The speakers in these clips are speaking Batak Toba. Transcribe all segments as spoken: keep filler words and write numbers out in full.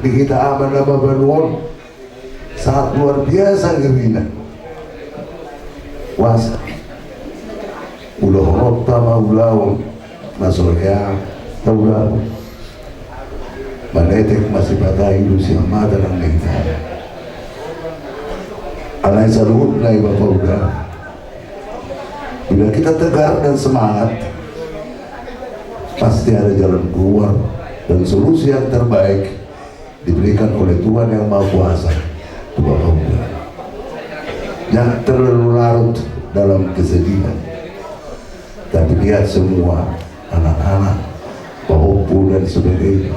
Di hita ama na mabalu on sangat luar biasa ngirina. Puasa. Ulaonta ma ulaon na so hea taulahon. Manetek ma sipata ilu sian mata nang ni hita. Alai saluhutna i, Bapak Uda, bila kita tegar dan semangat, pasti ada jalan keluar dan solusi yang terbaik diberikan oleh Tuhan Yang Maha Kuasa tu Bapak Uda. Jangan terlalu larut dalam kesedihan. Tapi lihat semua anak-anak, pahompu dan sebagainya.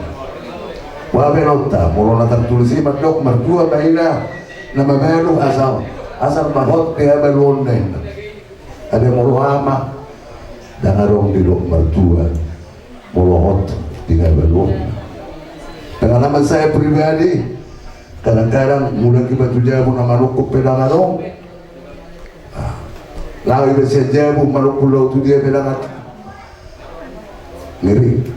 Boha baenonta, molo na tartulis i mandok martua baina na mabalu, asal, asal ma hot di habaluonna inna. Alai molo ama, ndang adong didok martua molo hot di habaluonna. Pengalaman saya pribadi, kadang-kadang mulak iba tu jabu na manungkun pe ndang adong. Ah, laho iba sian jabu manungkun laho tu dia pe ndang adong. Ngeri.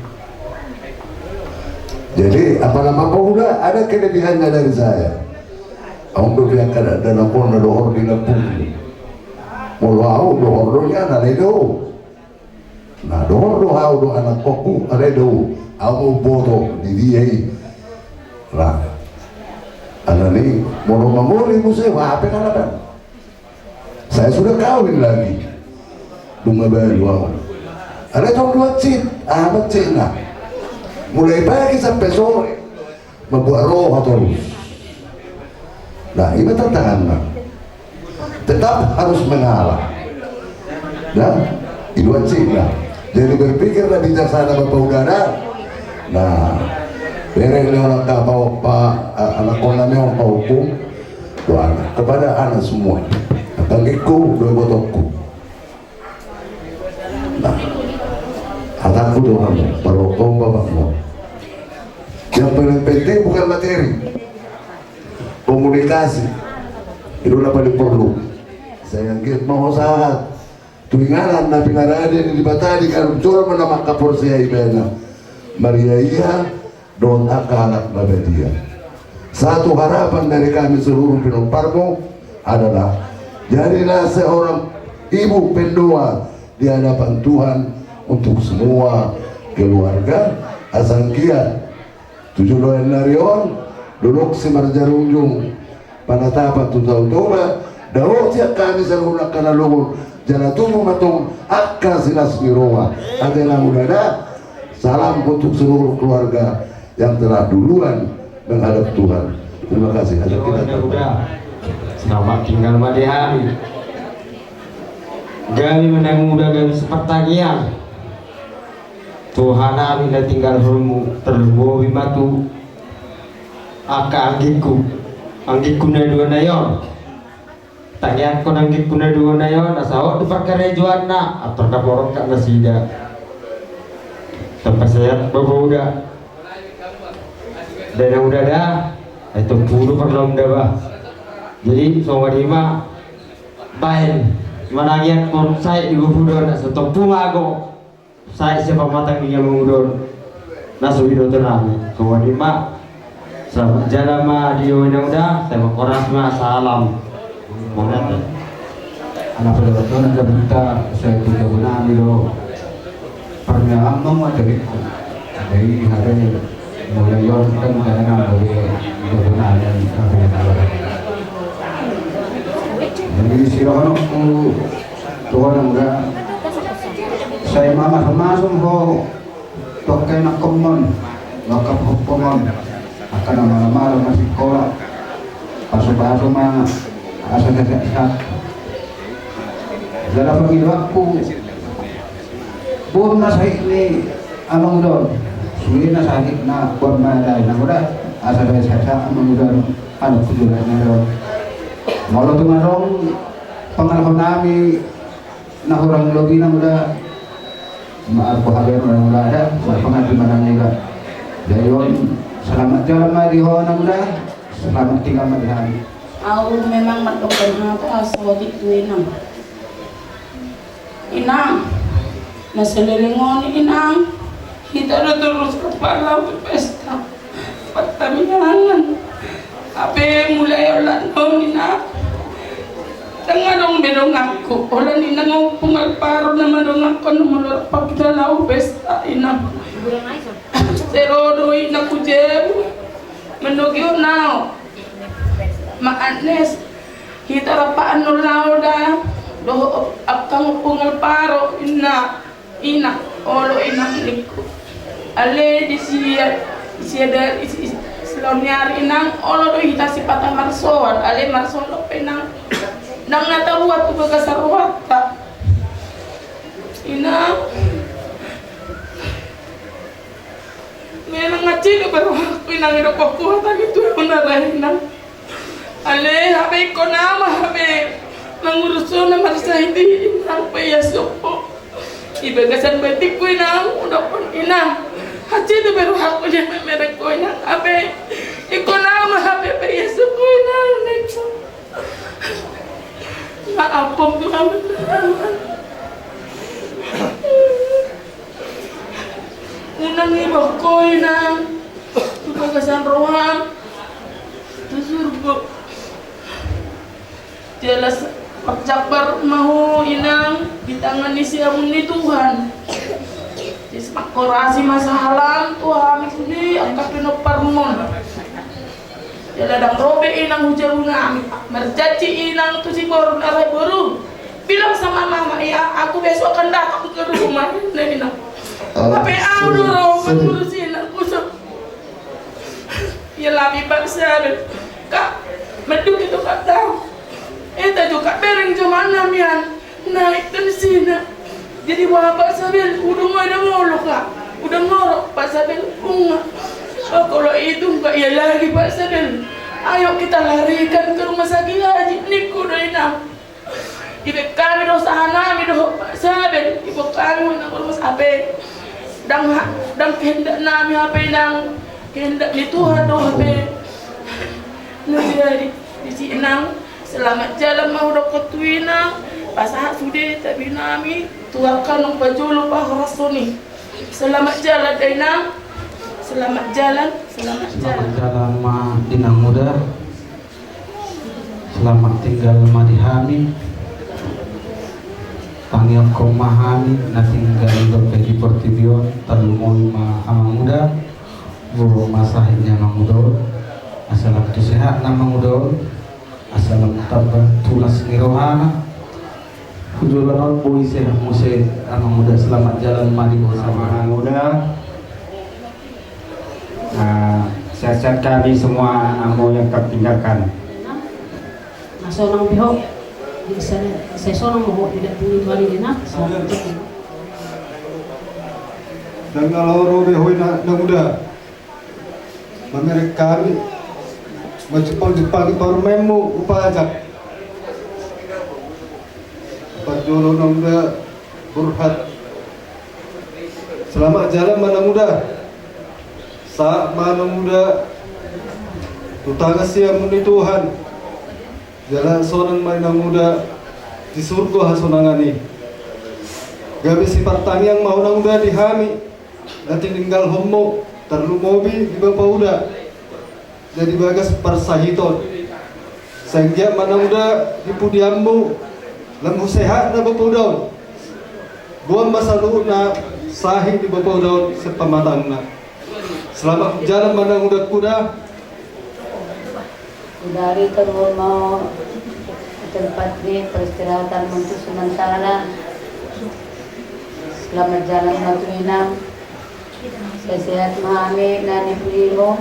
Jadi, apa nama Bapak Uda, ada kelebihannya dari saya. Aung do biar kada ada lapor na dohor di lampung. Molo au dohor do nian, alai do. Na dohor do au do anak kokku, alai do. Au mau boto di dia i. Nah, alani molo mangoli muse, wah, apa kan apa? Saya sudah kawin lagi. Dung mabalu au. Alai tong dua cit, amat cit na. Mulai pagi sampai sore. Mambuat roha torus. Nah, ima tantanganna. Tetap harus mengalah. Nah, i dua cit na. Jadi berpikirlah bijaksana Bapak Uda. Nah, bereng ni orang ka pa, pa, anakkonna ni orang pahukum. Doa kepada anak semua. Tanggikku, dua botokku. Nah, hatangku tu hamu, parrohahon bapakmu. Yang paling penting bukan materi, komunikasi. Itu na paling porlu. Sai anggiat ma ho sahat tu inganan na pinarade ni Debata di hamu jolma na mangkaporseai ibana. Maria ia dohot angka halak na badia. Satu harapan dari kami seluruh pinomparmu adalah jadilah seorang ibu pendoa di hadapan Tuhan untuk semua keluarga. Asa anggiat tu joloan ni ari on, dolok simarjarunjung panatapan tu Tao Toba, dao sian hami saluhutna angka na lomo, jala tubu ma tong angka silas ni roha. Ate na mudada, salam untuk seluruh keluarga yang telah duluan menghadap Tuhan. Terima kasih. Ada kita. Selamat tinggal ma di hami. Gabe ma na muda, gabe sipartangiang. Tu hanami na tinggalhonmu, tarlumobi ma tu angka anggingku, anggingku na dua na i on. Tangiangkon anggingku na dua na i on, asa hot di parkarejoanna, antar daporon nasida. Tapasehat Bapak Uda. Dana Uda da, ai tompu do parlaum da bah. Jadi songon i ma baen manangiangkon sai di Bapak Uda, asa tompu ma ago. Sai sian pamatang ni amang uda on na so binoto nami. Songon i ma. Selamat jalan ma di Dana Uda, terima kasih ma, salam. Mauliate. Anak padawaton ada berita, sai tu jabu nami do. Pernah amang ma tadi. Jadi hari mulai on kan kadang amang di jabu nami. Jadi sirohononku. Tuhan, udah. Sai mamasu-masu ho tu angka anakkon, tu angka pahompungkon, angka na malo-malo masikola, pasu-pasu ma asa sehat-sehat. Jala pangidoanku, boan ma sahit ni amang uda on, sude na sahitna, boan ma da i na uda, asa sehat-sehat amang uda on, anu kujulan na do. Molo tung adong pangalaho nami, na hurang lobi na uda, maaf, hape na uda, ada, maaf, pengantin ma na uda. Jadi on, selamat jalan ma di ho na uda, selamat tinggal ma di hami. Au memang mandok hata saotik tu inang. Inang, na saleleng on inang, hita do torus rap laho tu pesta. Tamiangan. Hape mulai olat on, Inang, ndang adong be donganku. Holan Inang, Ompung Alvaro na madonganhon, na molo rap hita laho pesta, Inang. Sai ro do Inang tu jabu. Manogi ho, Inang. Mak Agnes, hita rap annon laho da dohot angka Ompung Alvaro, ninna. Inang, olo Inang, ningku. Alai di sia, di sia da, di si, si, silaon ni ari, Inang, olo do hita sipata marsoal, alai marsoal dope, Inang, ndang na tabuat tu bagasan rohanta, Inang. Memang hansit do be rohangku, Inang, didokhonku hata ni tuaon na ra, Inang. Alai hape ingkon ahu ma hape mangurushon na marsahit i, Inang, paias ho. Di bagasan batinku, Inang, hudokhon, Inang, hansit do be rohangku na mamereng ho, Inang, hape ingkon ahu ma hape paias ho, Inang, ningku. Maaf, Om, Tuhan. Unang iboan ho, Inang, tu bagasan roham tu surgo. Jala marjambar ma ho, Inang, di tangan ni siamun ni Tuhan. Jala mangkorasi ma sahalam tu hami sude angka pinomparmon. Jala ndang ro be, Inang, tu jabu nami. Marjanji, Inang, tu si boru na ra, boru, bilang sama mama ya, aku besok akan datang ke rumah, ninna, Inang. Hape ahu do ro mangurusi, Inang, huso. Ia labi, Pak Sabel. Kak, mandok itu kata. Eh, tajo, Kak, bereng jo ma nami an. Naik tensina. Jadi wah, Pak Sabel, udang ada ngolok, Kak. Udang ngorok, Pak Sabel, bunga. Oh, kalau itu enggak, ya lagi, Pak Sabel. Ayo kita larikan ke rumah sakit haji, ningku do, Inang. Dibaen hami do usaha nami dohot Pak Sabel, dibaen hami do nang rumah sakit. Ndang ha-, ndang kehendak nami hape, Inang, kehendak ni Tuhan do hape. Na jadi, disi, Inang, selamat jalan ma hudokhon tu i, Inang. Pasahat sude tabi nami tu angka naung pajolo pahorashon i. Selamat jalan da, Inang. Selamat jalan, selamat jalan. Selamat jalan ma di namuda. Selamat tinggal ma di hami. Tangiangkon ma hami na tinggal dope di portibi on, tarlumobi ma amanguda. Boan ma sahit ni amanguda on, asa lam tu sehat na amanguda on. Asa lam tamba tulas ni rohana. Hujolo on boi sehat muse amanguda, selamat jalan ma di boru. Amanguda. Ah, sehat-sehat kami semua, namu yang kami tinggalkan. Na sonang be ho. Sai sonang ma ho, tidak punya balik, Inang. Ndang na laho ro be ho, Inang, amanguda. Mamereng hami, manjumpangi parumaenmu, umpajak. Parjolo namuda, Burhat. Selamat jalan ma namuda. Sahat ma namuda tu tangan siamun ni Tuhan. Jala sonang ma namuda di surgo hasonangan i. Gabe sipartangiang ma ho namuda di hami na tininggalhonmu, tarlumobi di bapauda na di bagas parsahiton. Sai anggiat ma namuda di pudianmu lam husehatna bapauda on. Boan ma saluhutna sahit ni bapauda on sian pamatangna. Selamat jalan ma namuda, kuda. Dari turun mau ke tempat di peristirahatan untuk sementara. Selamat jalan ma tu Inang. Sehat-sehat ma hami na nipulimu.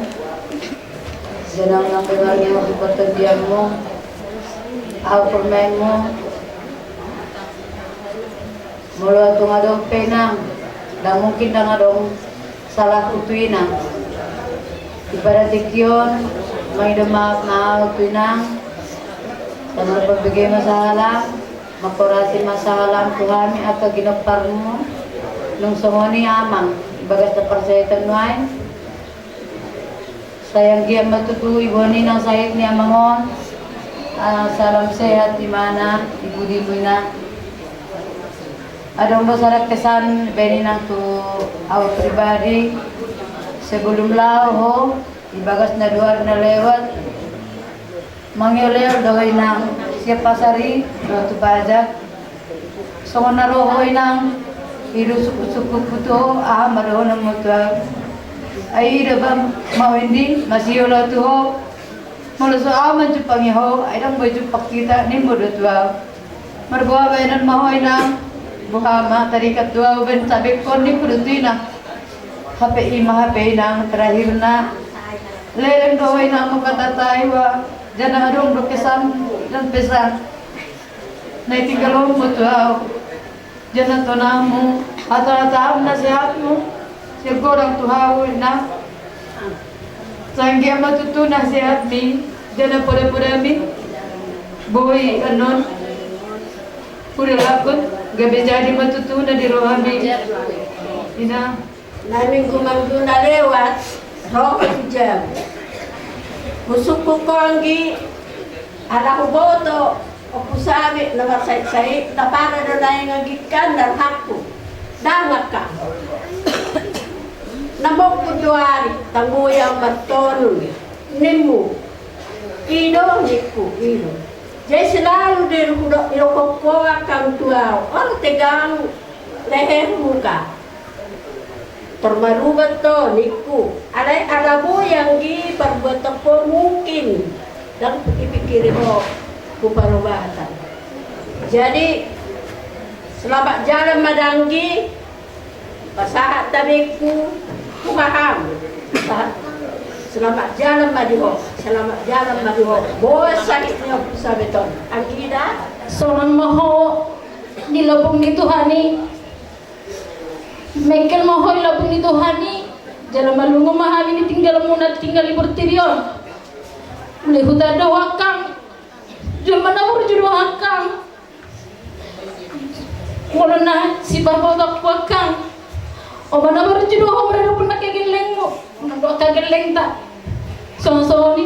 Jala unang be marngeong di portibianmu. Ahu parumaenmu. Molo tung adong pe, Inang, ndang mungkin ndang adong salahku tu Inang. Di pada tingki on, mangido maaf ma ahu tu Inang. Sai marbege ma sahalam, mangkorasi ma sahalam tu hami angka ginomparmu. Nung songon i amang, di bagas na parsahiton nuaeng. Sai anggiat ma tutu iboan Inang sahit ni amang on. Ah, salam sehat, di mana, di pudimu, Inang. Adong do sada kesan baen Inang tu ahu pribadi. Sebelum laho ho, Di bagas na dua ari na lewat, mangeol-eol do ho inang, sian pasar i ro tu pajak. Songon na ro ho inang, i do sungkun-sungkunhu tu ho, aha ma dohononmu tu ahu. Ai ida ba ma ho ende, masihol ahu tu ho. Molo so ahu manjumpangi ho, ai ndang boi jumpang hita, nimmu do tu ahu. Marboha bahenon ma ho inang, boha ma tarikat do ahu bahen sabengkon, ningku do tu ina. Hape i ma hape inang terakhirna. Leleng do ho inang manghatai wa, jala adong do kesan dan pesan na itinggalhonmu tu ahu. Jala tonangmu, hata-hatamu, nasehatmu, sai godang tu ahu inang. Sai anggiat ma tutu nasehatmi jala poda-podami boi annon hudalakhon, gabe jadi ma tutu na di rohami inang. Na minggu-minggu na lewat, ro ho tu jabu. Husungkun ho anggi, ala huboto, ompu Sabe na marsahit-sahit, na parah do naeng anggiangka, na rohangku. Ndang angka. Na mongkun do ari, tanggoyang martonun, nimmu. I do ningku, i do. Jadi selalu di ruhut do, i do ho angka tu ahu. Olo tegang lehermu ka. Tor marubat do ningku, alai ala boi anggi parbuaton ho mungkin ndang dipikiri ho tu parubatan. Jadi selamat jalan ma danggi, pasahat tabengku tu haham. Pasahat. Selamat jalan ma di ho, selamat jalan ma di ho. Boha sahit ni ompu Sabe on. Anggi da. Sonang ma ho di lambung ni Tuhan i. Mengkel ma ho di lambung ni Tuhan i, jala malungun ma hami di tinggalmuna tinggal di portibi on. Molo huta do ho angkang, jala na burju do ho angkang. Molo na siparboto ho angkang, o ma na burju do ho molo na gellengmu, na do angka gellengta. Songon-songon i,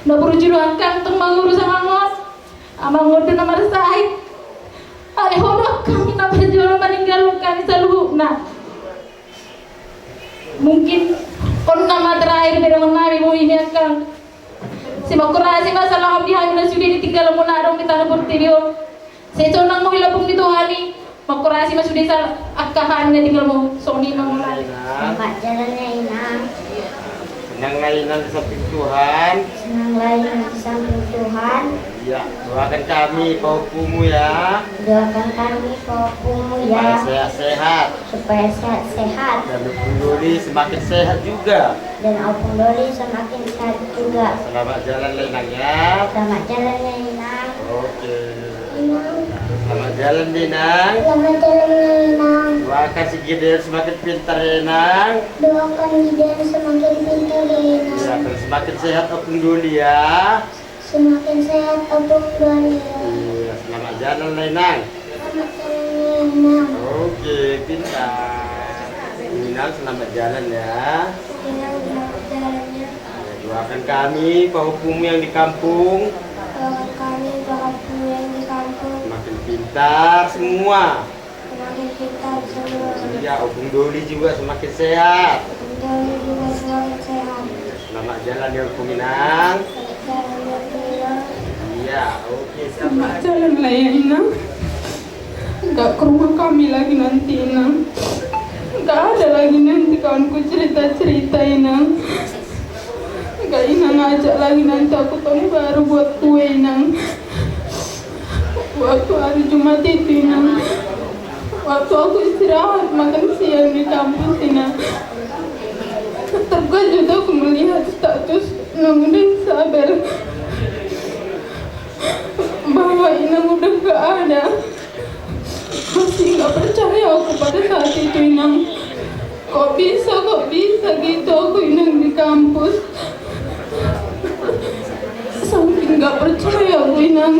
na burju do ho angkang tong mangurus angon. Amang on do na marsahit. Alai ho do angkang na parjolo maninggalhon hami saluhutna. Mungkin on nama terakhir pe dongan nami bohi ni angkang. Sai mangkorasi ma salahom di hami na sude ditinggalhonmuna adong di tano portibi on. Sai sonang ma ho di lambung ni Tuhan i. Mangkorasi ma sude sal-, angka hami na tinggal mu, songon i ma mula. Selamat jalan ya inang. Senanglah inang di samping Tuhan. Senanglah inang di samping Tuhan. Iya, doakan kami pahompumu ya. Doakan kami pahompumu ya. Supaya sehat-sehat. Supaya sehat-sehat. Dan Ompung Doli semakin sehat juga. Dan Ompung Doli semakin sehat juga. Selamat jalan ya inang ya. Selamat jalan ya inang. Oke. Inang. Selamat jalan ya inang. Selamat jalan ya inang. Doakan si Gideon semakin pintar ya inang. Doakan Gideon semakin pintar ya inang. Ya, terus semakin sehat Ompung Doli ya. Semakin sehat Ompung Doli ya. Iya, selamat jalan lah inang. Selamat jalan ya inang. Oke, pintar. Inang selamat jalan ya. Inang selamat jalan ya. Ya, doakan kami pahompumu yang di kampung. Doakan kami pahompumu yang di kampung. Semakin pintar semua. Semakin pintar semua. Iya, Ompung Doli juga semakin sehat. Ompung Doli juga semakin sehat. Selamat jalan ya Ompung Inang. Selamat jalan ya Ompung Inang. Iya, oke, selamat jalan lah ya Inang. Nggak ke rumah kami lagi nanti Inang. Nggak ada lagi nanti kawanku cerita-cerita Inang. Nggak Inang ajak lagi nanti aku tahun baru buat kue Inang. Waktu hari Jumat itu Inang, waktu aku istirahat makan siang di kampus Inang, terkejut aku melihat status Nang Uda Isabel bahwa Inang udah nggak ada. Masih nggak percaya aku pada saat itu Inang. Kok bisa, kok bisa gitu aku Inang di kampus. Saking nggak percaya aku Inang.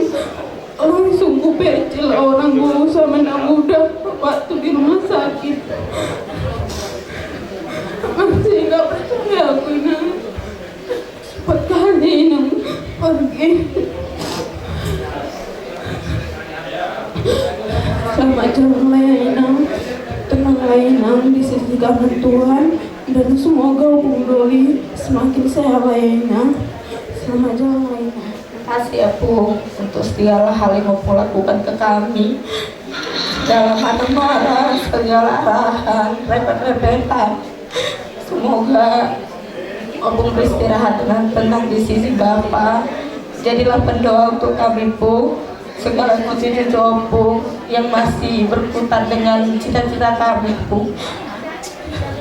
Langsung ku pecil orang gua sama Nang Uda waktu di rumah sakit. Masih nggak percaya aku Inang. Cepat kali Inang pergi. Selamat jalan lah ya Inang. Tenanglah Inang di sisi kanan Tuhan. Dan semoga Ompung Doli semakin sehat lainnya. Selamat jalan lainnya. Makasih ya, Pung, untuk segala hal yang Ompung lakukan ke kami. Segala marah-marah, segala arahan, repet-repetan. Semoga Ompung beristirahat dengan tenang di sisi Bapa. Jadilah pendoa untuk kami, Pung. Segala cucu-cucu Ompung yang masih berkutat dengan cita-cita kami, Pung.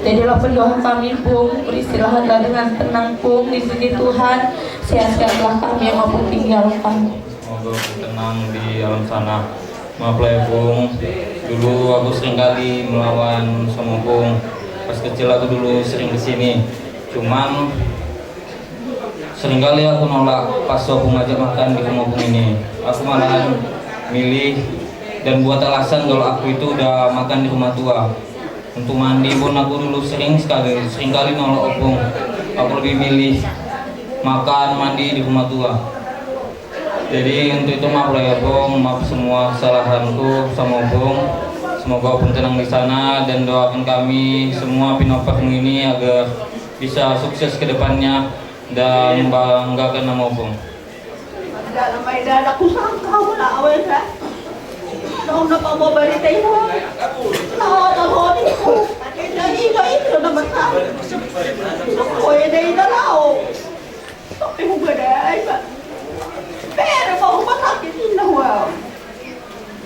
Jadilah pendoa kami, Pung. Beristirahatlah dengan tenang, Pung, di sisi Tuhan. Sehat-sehatlah kami yang Ompung tinggalkan. Semoga Ompung tenang di alam sana. Maaf lah ya, Pung. Dulu aku sering kali melawan sama Ompung. Pas kecil aku dulu sering kesini. Cuman, seringkali aku nolak pas Ompung ngajak makan di rumah Ompung ini. Aku malahan milih dan buat alasan kalau aku itu udah makan di rumah tua. Untuk mandi pun aku dulu sering sekali, seringkali nolak Ompung. Aku lebih milih makan, mandi di rumah tua. Jadi untuk itu maaf lah ya, Pung, maaf semua kesalahanku sama Ompung. Semoga Ompung tenang di sana dan doakan kami semua pinompar ini agar bisa sukses ke depannya dan banggakan nama Ompung. Dalam mai dadak kusangka, wala, awe, sa. Dong na pamo barita imo. Na, na, ho, ni, ku. Eda, eda, eda, na masa. Ko, eda, eda, lao. Tapi hubadai, ba. Bere, ba, hubasakit, inna, wau.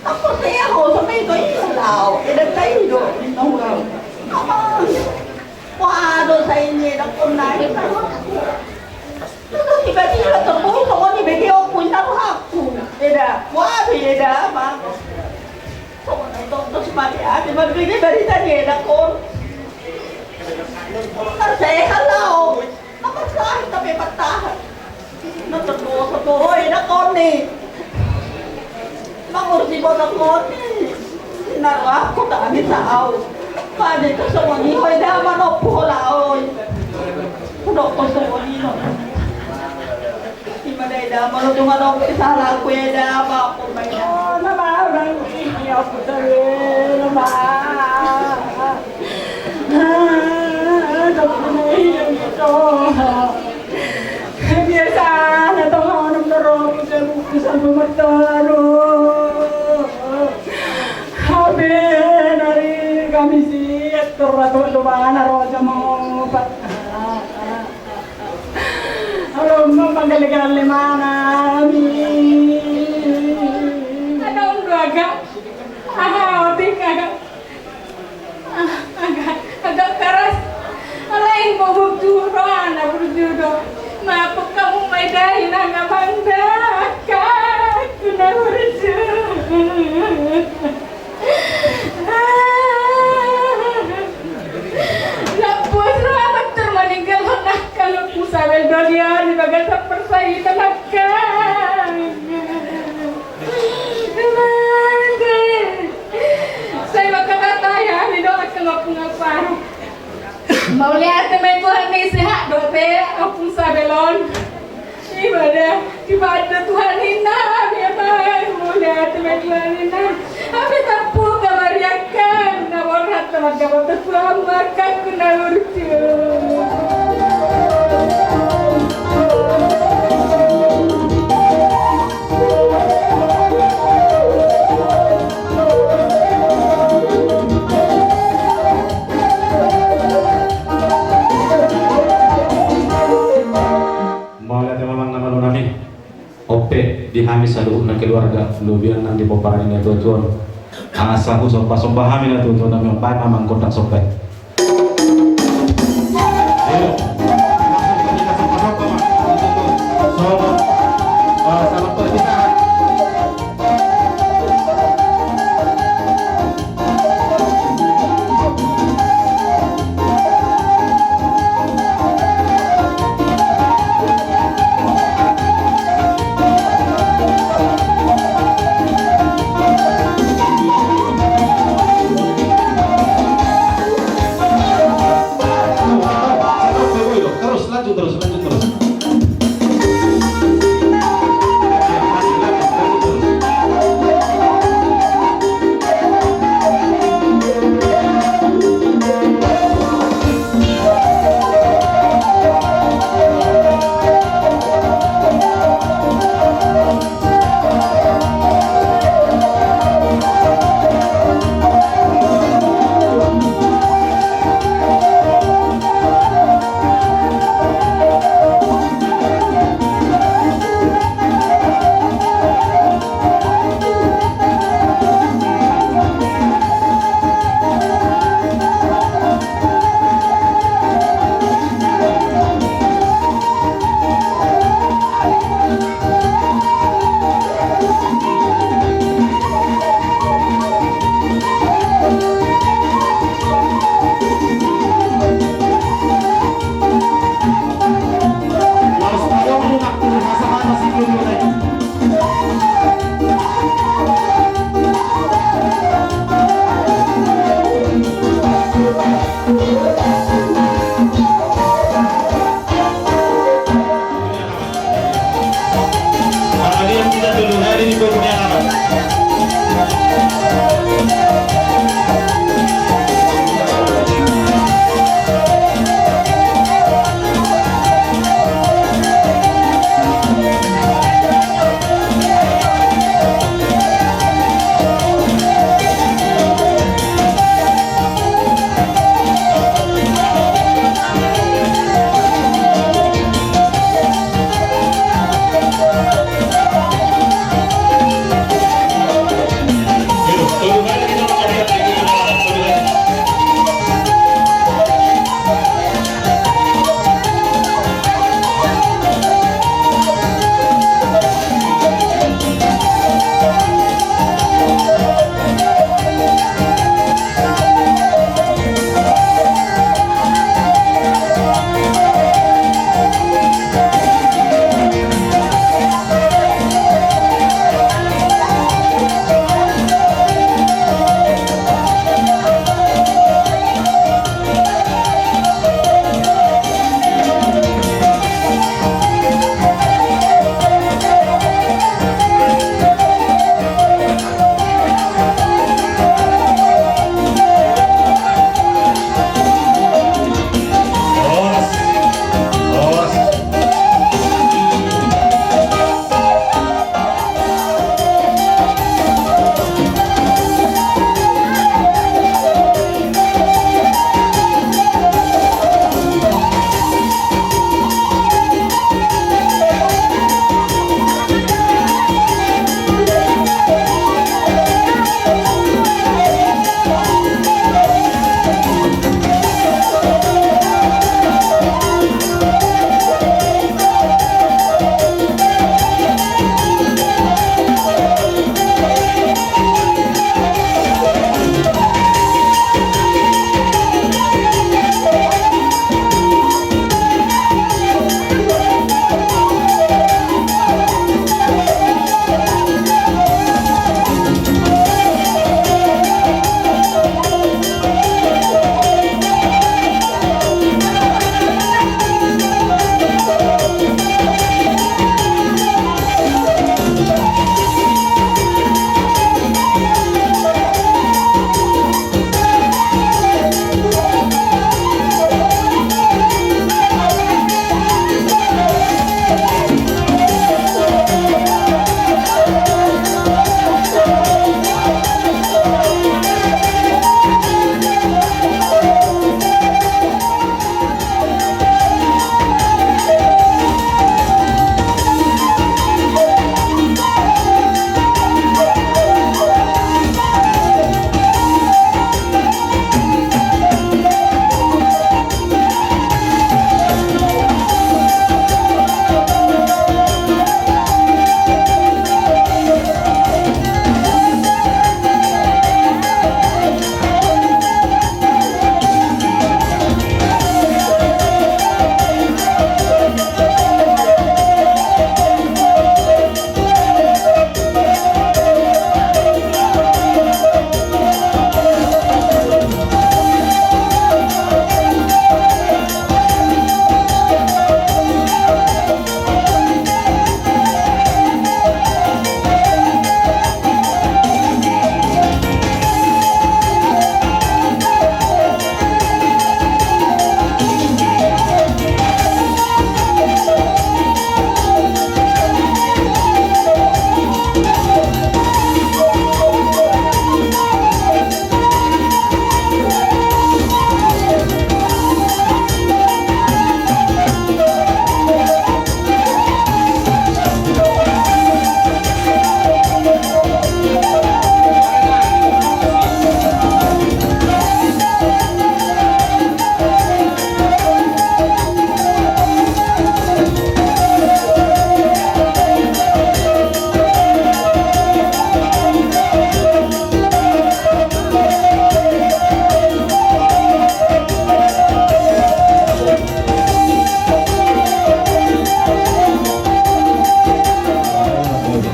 Apa saya ho sampai itu, iya, lao. Eda, tai, do, inna, wau. Apa? Wah, dosa ini, eda, kau naik, sama. Terus tiba-tiba terus, sama ni bege aku, inna, aku. Eda, wah, eda, apa? Sama na itu, terus mati, ah, tiba-tiba barita ni, eda, kau. Kan sehat, lao. Apa sahit tapi bertahan. Na terdosa tu, oi, na koni. Mangursi botak koni. Na rohangku tak bisa au. Pada tu songon i, oi, da manompu hola, oi. Hudok tu songon i, no. Ima da, eda, molo tung adong salahku, eda, apa, apa, apa. Oh, nama, nama, ini aku sering, nama. Biasa na tong onom na ro, bisa buku sampe martolu. Hape nari Kamisi, aktor ratu domana ro jam opat. Olo, manggale-gale ma hami. Adong do agak. Aha, otik agak. Ah, agak, agak keras. Alai ma burju do, anak burju do. Mapuk hamu ma i da, inang, amang da, angka, tu na burju. Ah, na puas roha maninggalhon angka, Ompung Sabel, do dia di bagasan persahitan angka. Sai mangkatai hami do angka, Ompung, apa? Mauliate ma i Tuhan i, sehat dope Ompung Sabel on. Ibadah, ibadah Tuhan, inna hami, apa? Mauliate ma i Tuhan, inna. Hami tampuka ma i angka, na borhat na manggabatta Tuhan ma angka, tu na burju. Mauliate ma, amang na malo nami. On pe di hami saluhutna keluarga, lobian nang di pomparan ni natua-tua on. Asa husomba-somba hami natua-tua nami on, baen ma, amang, gondang somba i.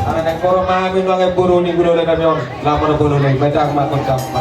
Ala naeng borok ma hami nuaeng boru ni hulahula nami on. Laho ma na boru nai, baen ma gondang ma.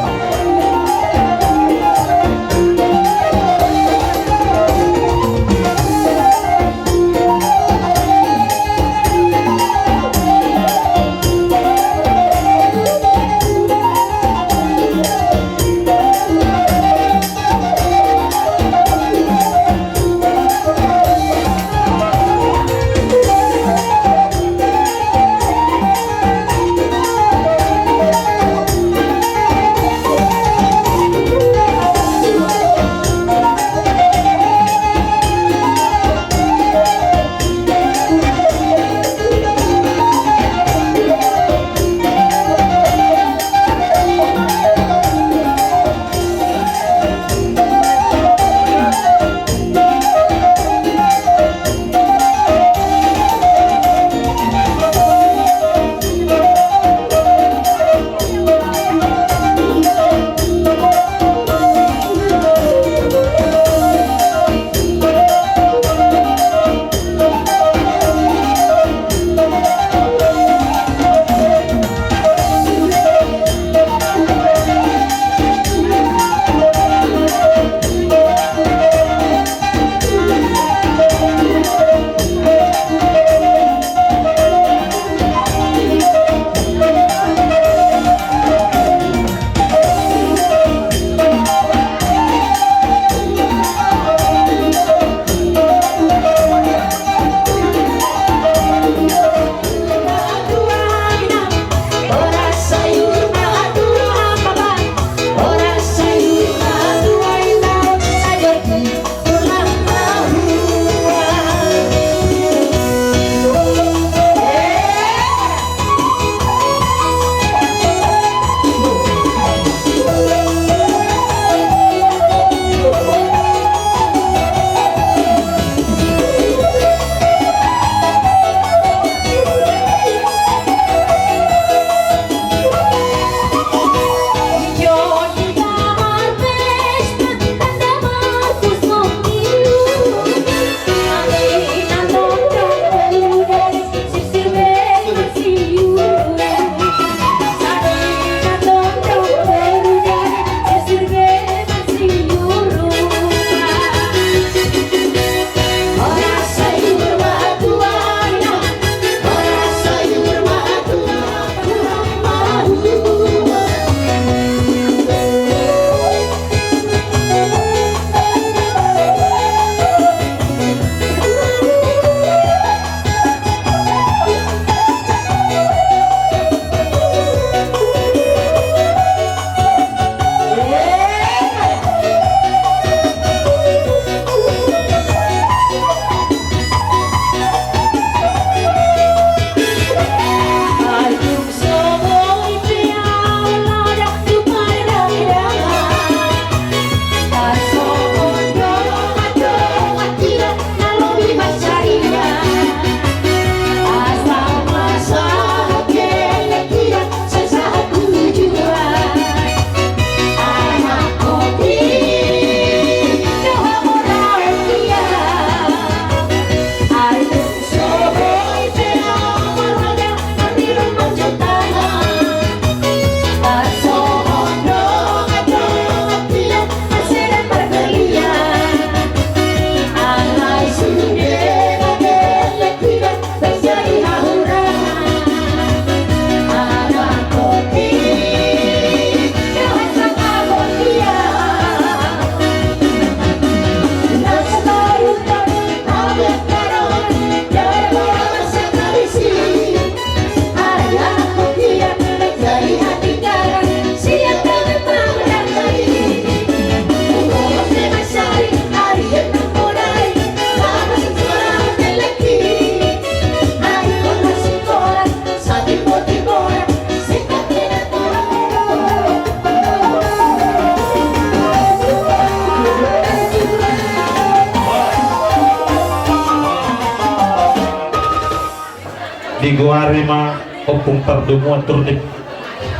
Digoari ma Ompung Pardomuan Turnip,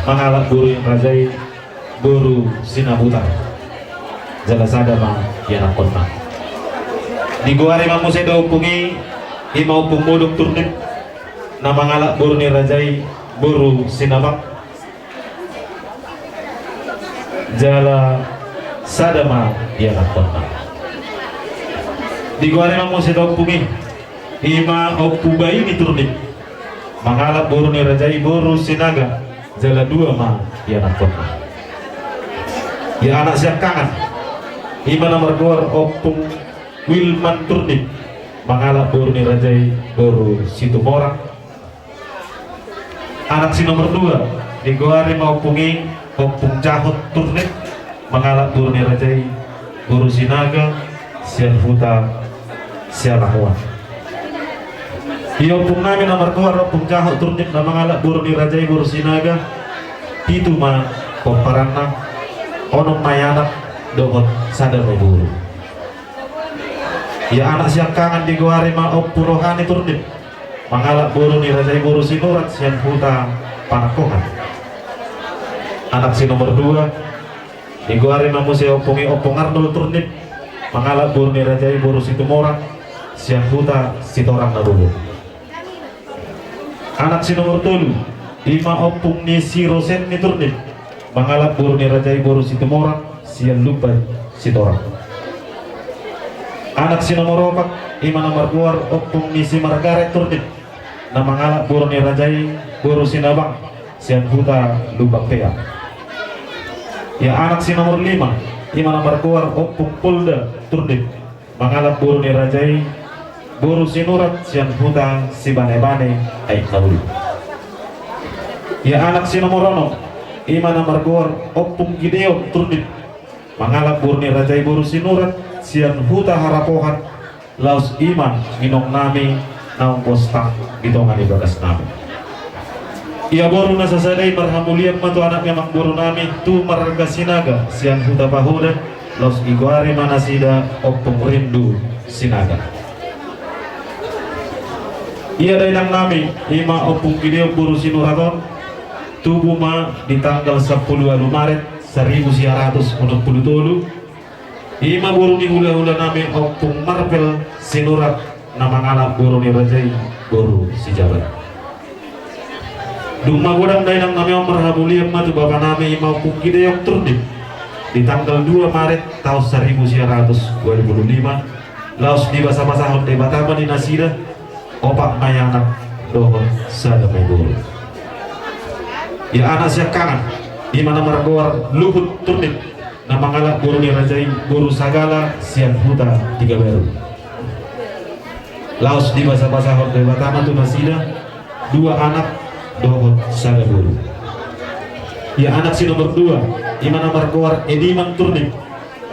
mangalap boru ni raja i boru Sinabutar. Jala sada ma ianakhonna. Digoari ma muse da ompung i, i ma Ompung Modok Turnip, na mangalap boru ni raja i boru Sinabang. Jala sada ma ianakhonna. Digoari ma muse da ompung i, i ma Ompu Baini Turnip, mangalap boru ni raja i boru Sinaga, jala dua ma ianakhonna. Ia anak siangkangan, i ma na margoar Ompung Wilman Turnip, mangalap boru ni raja i boru Situmorang. Anak si nomor dua, digoari ma ompung i Ompung Jahot Turnip, mangalap boru ni raja i boru Sinaga, sian huta Sialamuan. Ia ompung nami na margoar Ompung Jahot Turnip na mangalap boru ni raja i boru Sinaga, pitu ma pomparanna, onom ma i anak dohot sada ma i boru. Ia anak siangkangan digoari ma Ompu Rohani Turnip, mangalap boru ni raja i boru Sinurat sian huta Panangkohan. Anak si nomor dua, digoari ma muse ompung i Ompung Arnold Turnip, mangalap boru ni raja i boru Situmorang sian huta Sitorang na Bolon. Anak si nomor tolu, i ma ompung ni si Rosen ni Turnip, mangalap boru ni raja i boru Situmorang sian Lumban Sitorang. Anak si nomor opat, i ma na margoar ompung ni si Margaret Turnip, na mangalap boru ni raja i boru Sinabang sian huta Lumban Pea. Ia anak si nomor lima, i ma na margoar ompung Polda Turnip, mangalap boru ni raja i boru Sinurat sian huta Sibanebane Aek na Uli. Ia anak si nomor onom, i ma na margoar ompung Gideon Turnip, mangalap boru ni raja i boru Sinurat sian huta Harapohan, laos i ma inong nami naung bostang di tonga ni bagas nami. Ia boru na sasada i marhamulian ma tu anak ni amangboru nami tu marga Sinaga sian huta Pahoda, laos digoari ma nasida Ompung Rindu Sinaga. Ia dainang nami, i ma Ompung Gideon boru Sinurat on, tubu ma di tanggal sampulu ualu Maret saribu sia ratus onom pulu tolu, i ma boru ni hulahula nami Ompung Marvel Sinurat na mangalap boru ni raja i boru Sijabat. Dung magodang dainang nami on marhamulian ma tu bapa nami i ma Ompung Gideon Turnip di tanggal dua Maret taon saribu sia ratus ualu pulu lima, laos dibasabasahon Debata ma di nasida opat ma i anak dohot sada ma i boru. Ia anak siangkangan, i ma na margoar Luhut Turnip, na mangalap boru ni raja i boru Sagala sian huta Tigabaru. Laos dibasabasahon Debata ma tu nasida dua anak dohot sada boru. Ia anak si nomor dua, i ma na margoar Ediman Turnip,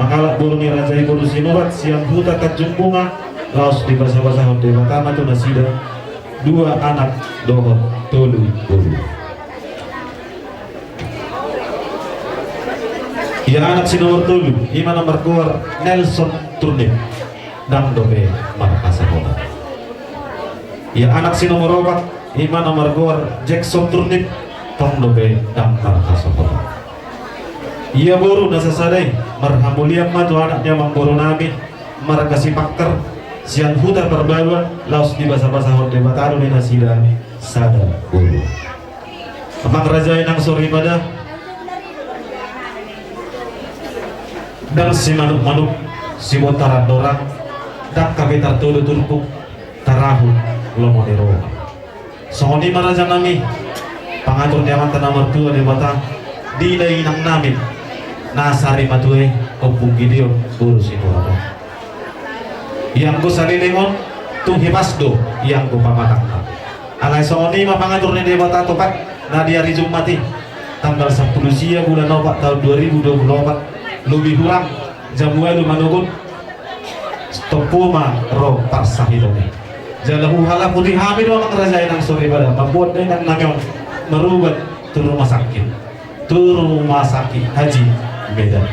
mangalap boru ni raja i boru Sinurat sian huta Tanjung Bunga, laos dibasabasahon Debata ma tu nasida dua anak dohot tolu boru. Ia anak si nomor tolu, i ma na margoar Nelson Turnip, ndang dope marhasohotan. Ia anak si nomor opat, i ma na margoar Jackson Turnip, tong dope ndang marhasohotan. Ia boru na sasada i marhamulian ma tu anak ni amangboru nami marga Sipakter sian huta Parbaba, laos dibasabasahon Debata do di nasida sada boru. Amang raja inang soripada, ndang simanukmanuk sibontar andorang, ndang hape tartodo turpuk, tarahut lomo ni roha. Songon i ma raja nami pangatur ni amanta na martua Debata di dainang nami na sarimatua i Ompung Gideon boru Sinurat on. Ianggo saleleng on tung hipas do ianggo pamatangna. Alai songon i ma pangatur ni Debata topat na di ari Jumat i, tanggal sampulu sia bulan opat taon dua ribu dua pulu opat, lobi hurang jam ualu manogot, tompu ma ro parsahiton i. Jala huhalaputi hami do amang raja inang soripada mamboan dainang nami on marubat tu rumah sakit, tu rumah sakit Haji Medan.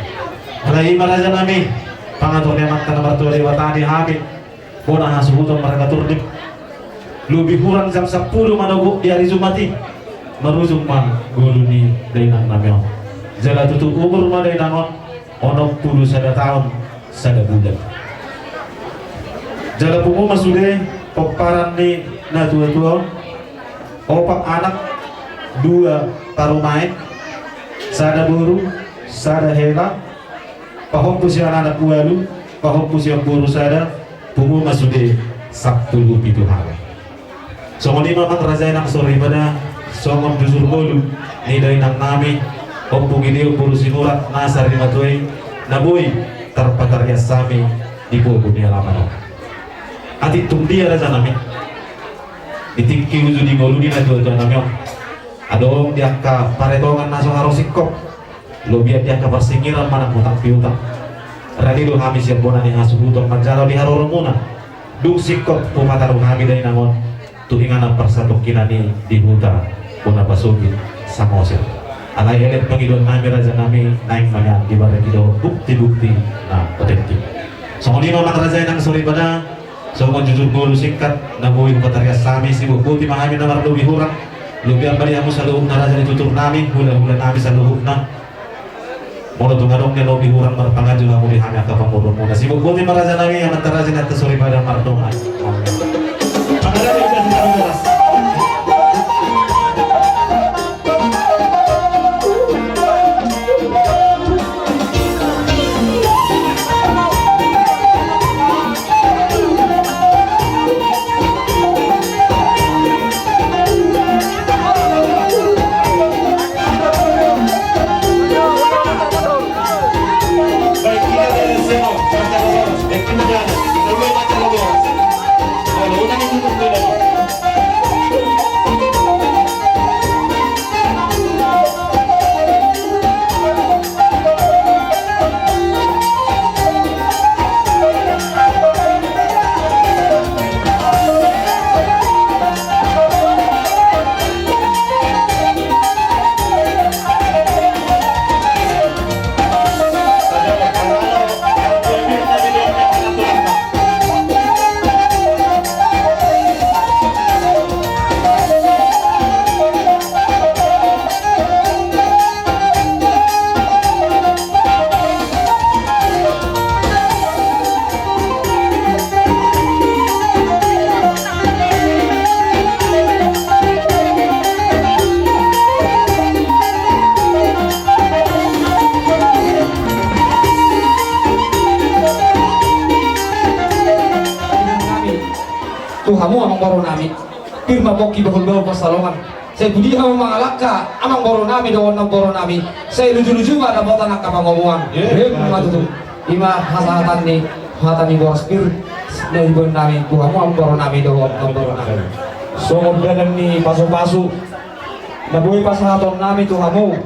Alai i ma raja nami pangatur ni amanta na martua Debata di hami bona hasuhuton marga Turnip. Lobi hurang jam sampulu manogot di ari Jumat i, marujung ma ngolu ni dainang nami on. Jala tutup umur ma dainang on onom pulu sada taon sada bulan. Jala pungu ma sude pomparan ni na tua-tua on, opat anak, dua parumaen, sada boru, sada hela, pahompu sian anak ualu, pahompu sian boru sada, pungu ma sude sampulu pitu halak. Songon i ma amang raja i nang soripada, songon jujur ngolu ni dainang nami Ompu Gideon boru Sinurat na sarimatua i, na boi tarpatarias hami di pogu ni alaman on. Atik tung dia raja nami, di tingki uju di ngolu ni na tua-tua nami on, adong di angka paretongan na so haro singkop. Lobian di angka parsingiran manang hutang piutang. Rade do hami sian bona ni hasuhuton manjalo di haroromuna. Dung singkop hupataru hami dainang on tu inganan parsatongkinan i di huta bona pasogit Samosir. Alai elek pangidoan nami raja nami, naeng ma nian dibareki dohot bukti-bukti na otentik. Songon i ma amang raja i nang soripada, songon jujur ngolu singkat na boi hupatarias hami, sibogboti ma hami na marlobi hurang. Lobian ma di hamu saluhutna raja ni tutur nami, hula-hula nami saluhutna. Molo tung adong na lobi hurang marpanganju hamu di hami angka pamoruonmuna. Sibogboti ma raja nami, amanta raja ni hata soripada mardongan. Pangarangan di basa horas. Tu hamu amang boru nami, pir ma pongki bahul-bahul pansalongan. Sai tu dia hamu mangalangka amang boru nami dohot namboru nami, sai luju-luju ma dapotan angka pangomoan. Ima tutu. Ima hasahatan ni hata ni boras pir na iboan nami tu hamu amang boru nami dohot namboru nami. Songon dalan ni pasu-pasu na boi pasahaton nami tu hamu.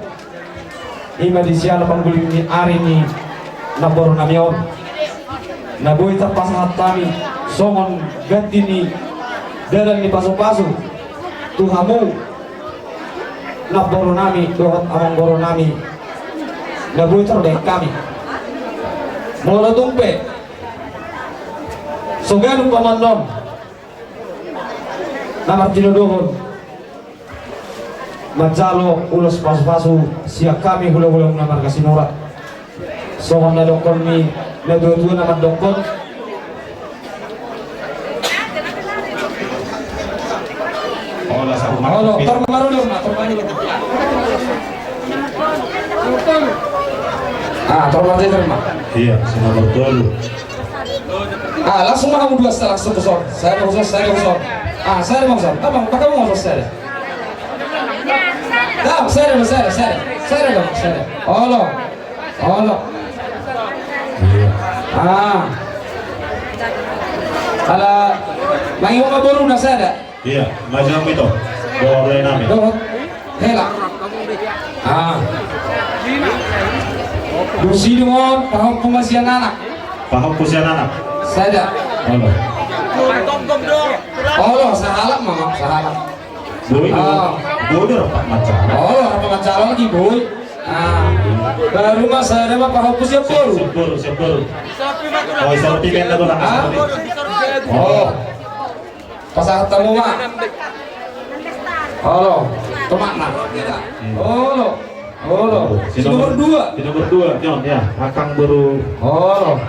Ima di siala pangguling ni ari ni namboru nami on na boi tarpasahat hami songon ganti ni dalan ni pasu-pasu tu hamu namboru nami dohot amang boru nami na boi tardaek hami. Molo tung pe so ganup pamannon na martinodohon manjalo ulos pasu-pasu sian hami hula-hula muna marga Sinurat. Songon na dokkon ni na tua-tua na mandokkon. Olo, tor marudung ma, tor marudung. Ah, tor marudung ma. Iya, si nomor tolu. Ah, langsung ma hamu dua, langsung ke son. Saya mau son, saya mau son. Ah, saya mau son. Abang, pakai mau son saya. Dah, saya, saya, saya. Saya dong, saya. Olo. Olo. Ah. Ala, mangihup ma boruna sada. Iya, maja mito. Dohot hela nami. Dohot hela. Ah. Dung sidung on, pahompu ma sian anak. Pahompu sian anak. Sada. Olo. Olo, sahalak ma, sahalak. Boi do. Ah. Boi do rap manjalo. Olo, rap manjalo lagi, boi. Ah. Baru ma sada ma pahompu sian boru. Sian boru, sian boru. Oh, sorpi kan na bola. Ah? Oh. Pasahat hamu ma. Olo. Tomakna. Olo. Olo. Si nomor dua. Si nomor dua, Jon, ya. Akang boru. Olo.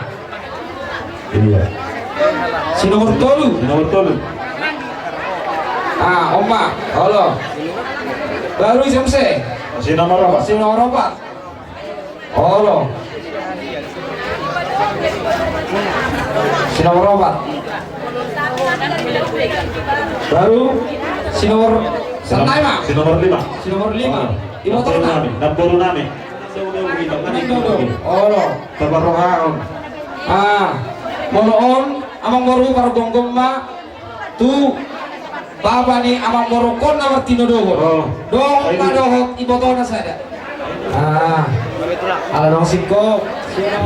Iya. Si nomor tolu. Si nomor tolu. Ah, on ma. Olo. Baru si nomor opat. Si nomor opat. Olo. Si nomor opat. Baru si nomor, si nomor lima. Si nomor lima. Olo. Iboto nami. Namboru nami. Olo. Tabarohaon. Ah, molo on, amangboru, pargomgom ma tu bapa ni amangborungkon na martinodohon. Oh. Dong ma dohot ibotona sada. Ah. Ala dong singkop. Iya.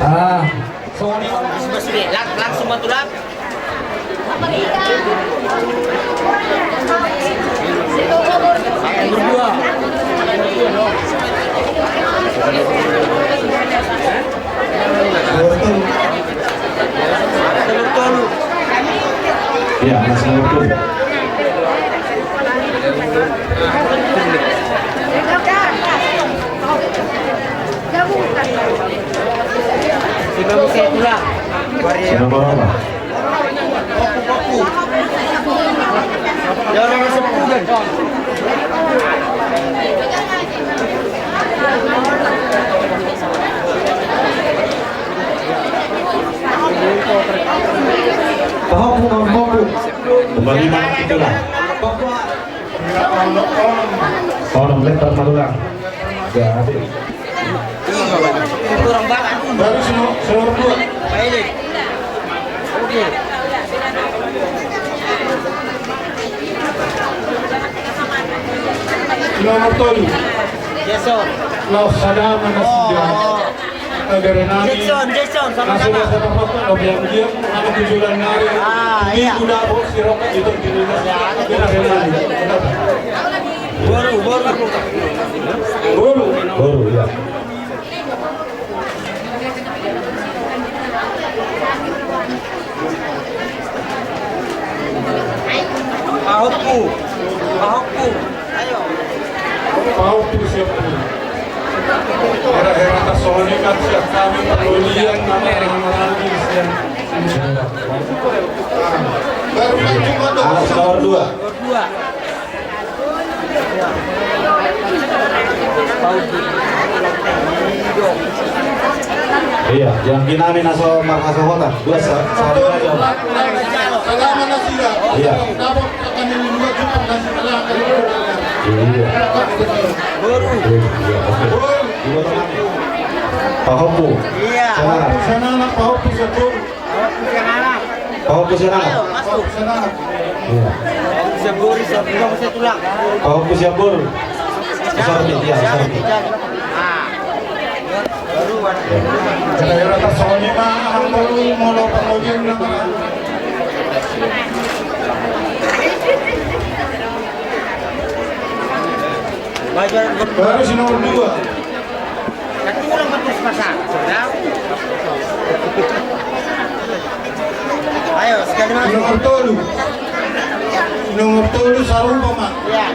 Ah. Lang-, langsung ma tulang. Ya, masih nomor tujuh. Sudah berapa? Pahompu, pahompu. Kembali mana kita? Orang lebar malulang. Jadi. Baru si nomor, si nomor dua. Si nomor tolu. Jason. Los sadama nasida. Negara nami. Jason, Jason, sama-sama. Nasida satu foto, obiang dia, anak tujuan nari. Ah, iya. Ini udah, bos, si Roka itu di rumah. Ya, ada. Negara nami. Boru, boru. Boru. Boru, ya. Pahompu. Pahompu. Ayo. Pahompu siap. Hera-hera tasongon i kan siap kami perlodian nama-nama lagi siap. Baru lanjut, Mas. Alas nomor dua. Iya, yang kinami naso marhasohotan. Dua sa-, sahali aja. Iya. Iya. Iya, oke. Pahompu. Iya. Pahompu sian anak, pahompu sian boru. Pahompu sian anak. Ayo, masuk. Iya. Pahompu sian boru, sian tulang. Pahompu sian boru. Sorti, iya, sorti. Ah. Baru, baru. Daerah Tasoni ma, amang boru, molo pangojek nama. Baru si nomor dua. Satu orang betul sepasang. Ayo, sekali lagi. Nomor tolu. Nomor tolu, sarupa ma. Iya.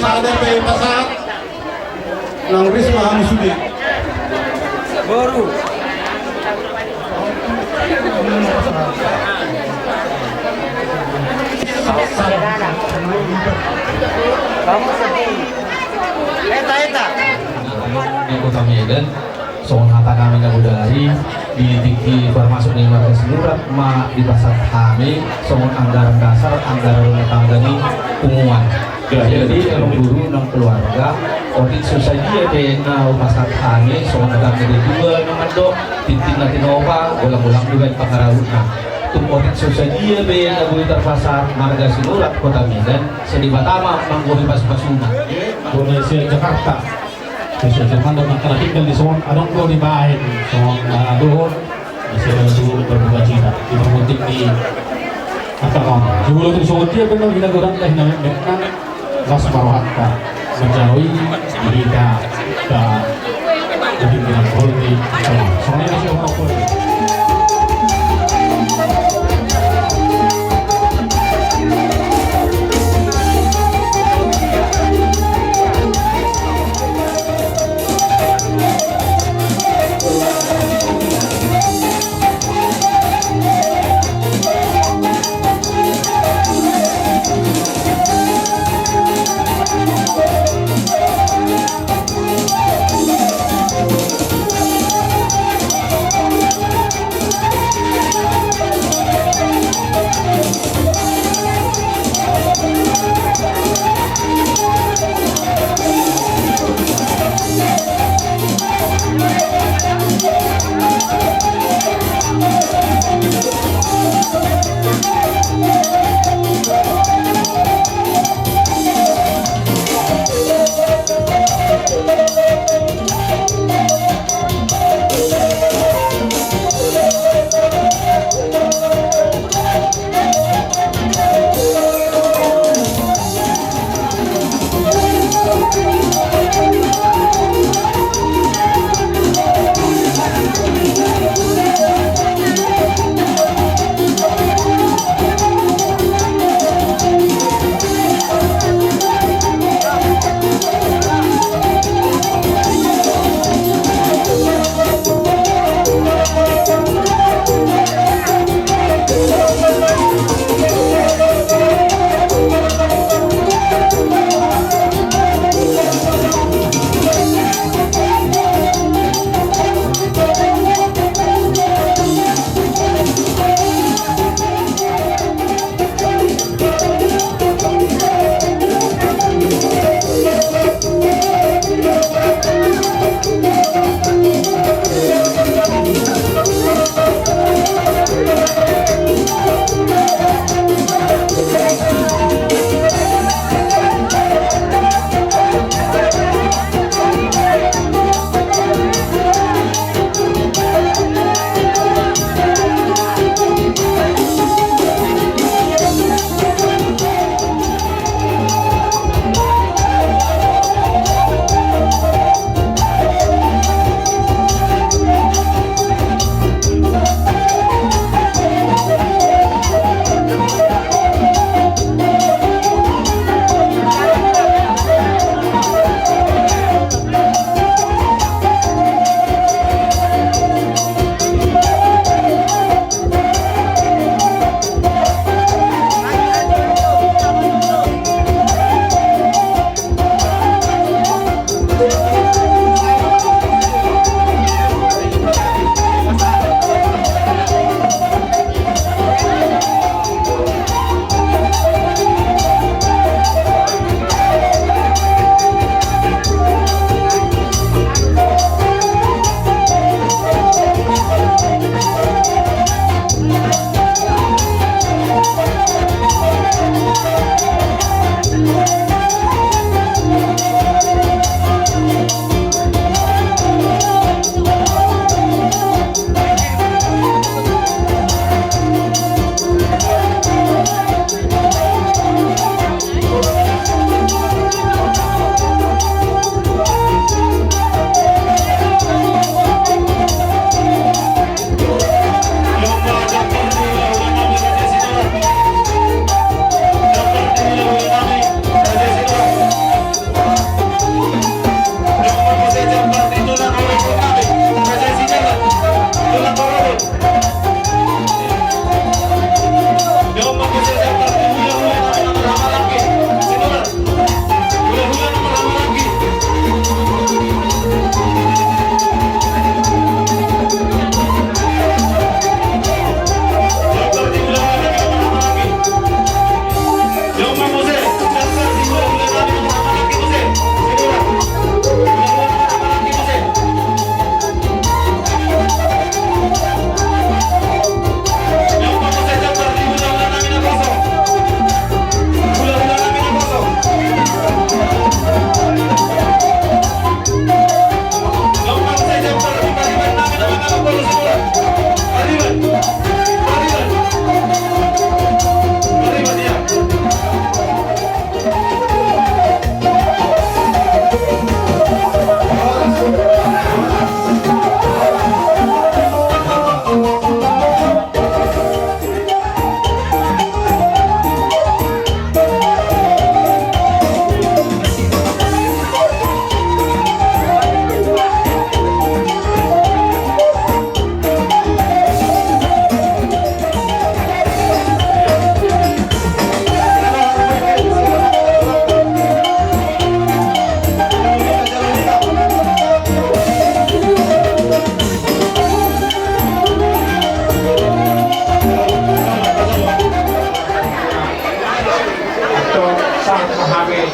Sada pe pasahat. Nang Risma hamu sude. Boru. Eta, eta. Di Kota Medan, songon hata nami na bodari, di tingki parmasuk ni marga Sinurat ma dipasahat hami songon anggaran dasar, anggaran rumah tangga ni punguan. Jadi, jadi, amang boru nang keluarga, otik so sadia pe na hupasahat hami, songon hata ni dua na mandok, tintin na tinopa, golang-golang dibaen pangarahutna. Tung otik so sadia pe na boi tarpasahat marga Sinurat Kota Medan, sai Debata ma manggohi pasu-pasuna. Bona sian Jakarta. Terus Jakarta nangkala tinggal di son, adong do dibaen son, na dohot. Bisa langsung berduka cita. Di permutik di Atangam. Jolo tu songon dia benar hinagodangta, hinametmetna, las ma rohanta manjalo i di hita, ta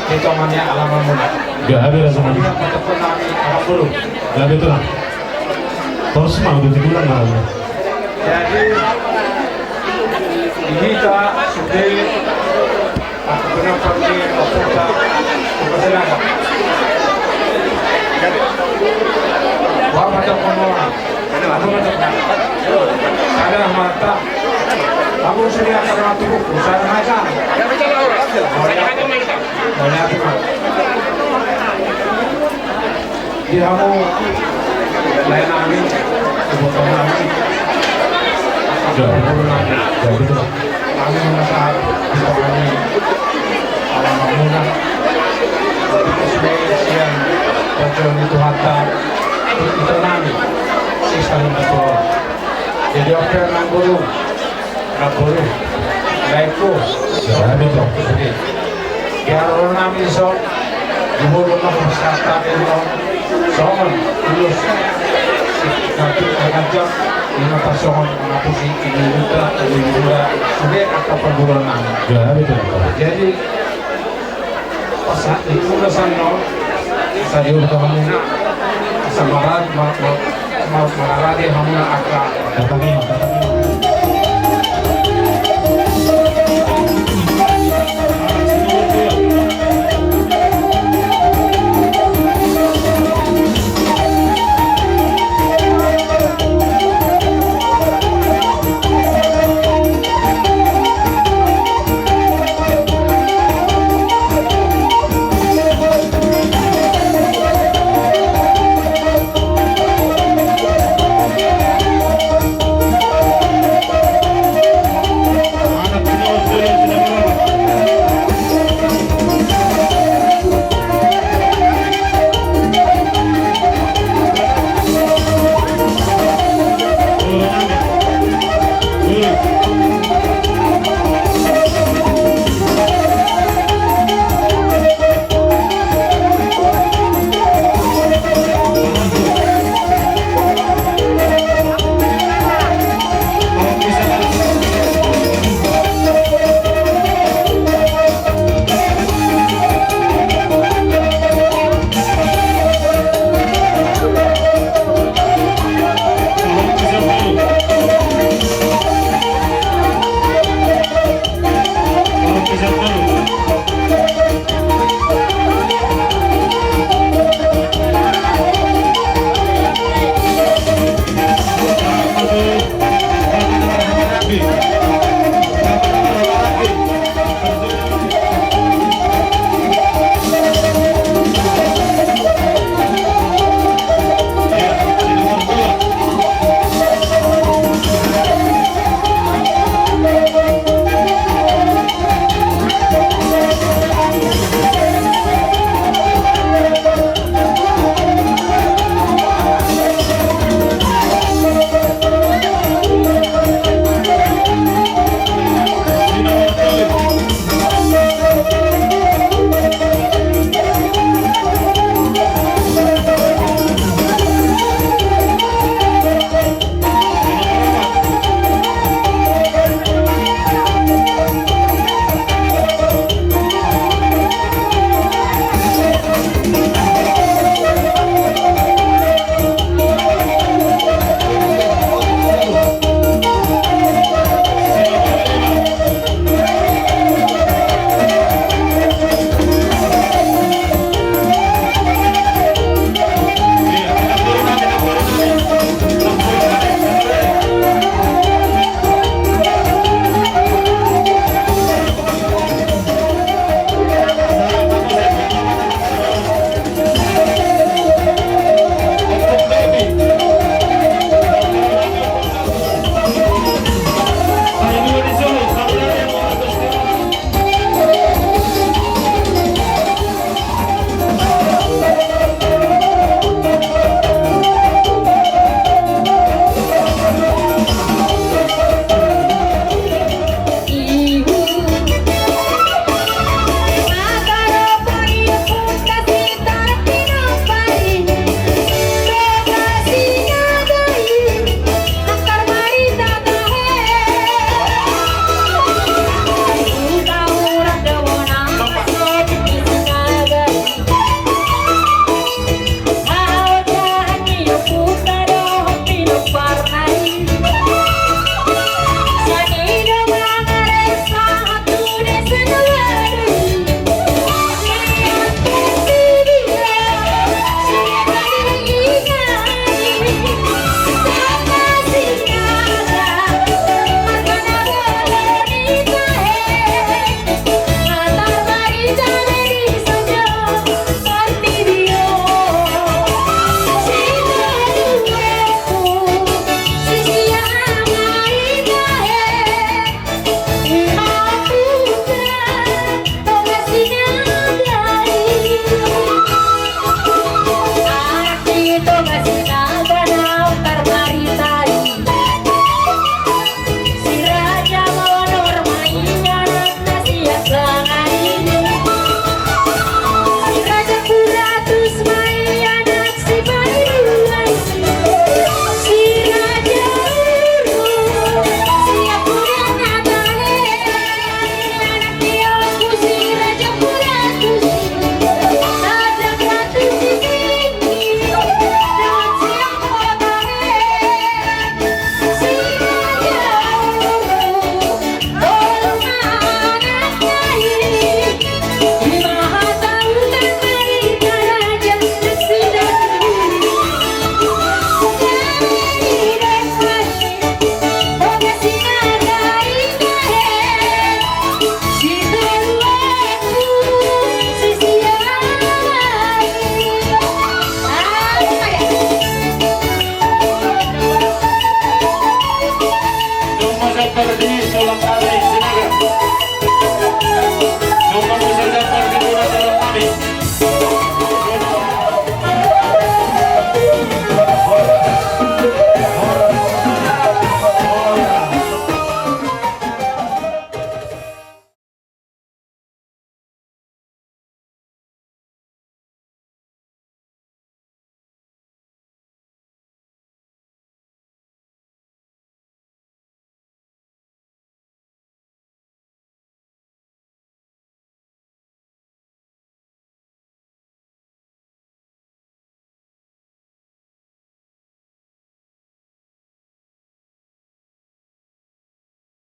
Di tonga ni alamanmuna. Gabe ra songon i. Ia, patokon nami, Abang Guru. Gabe, Tulang. Torus ma, udah tikulang ma. Jadi, di hita, sude, aku benar pergi, aku tak, aku senang. Wah, macam mana? Ada mata. Aku sudah akan masuk, usaha macam. Banyak, Pak. Di hamu, lae nami, iboto nami. Guru nami. Kami masa di tonga ni alamanmuna. Sian raja ni Tuhanta. Ito nami. Sisa lima puluh. Jadi, oke, Nang Guru. Nang Guru. Laeku. Siap, Ito. Biar ro nami so. Di molo na ko sata ilo. Songon. Tulus. Tapi agak jam. Lima pasongon. Mengapusi. Ini muda. Ini muda. Sudah. Apa perguruan nami. Siap, Ito. Jadi. Pas itu udah sana. Saya udah kamu. Samaran. Ma, ma, ma, mararade hamuna angka. Datang ini, datang ini.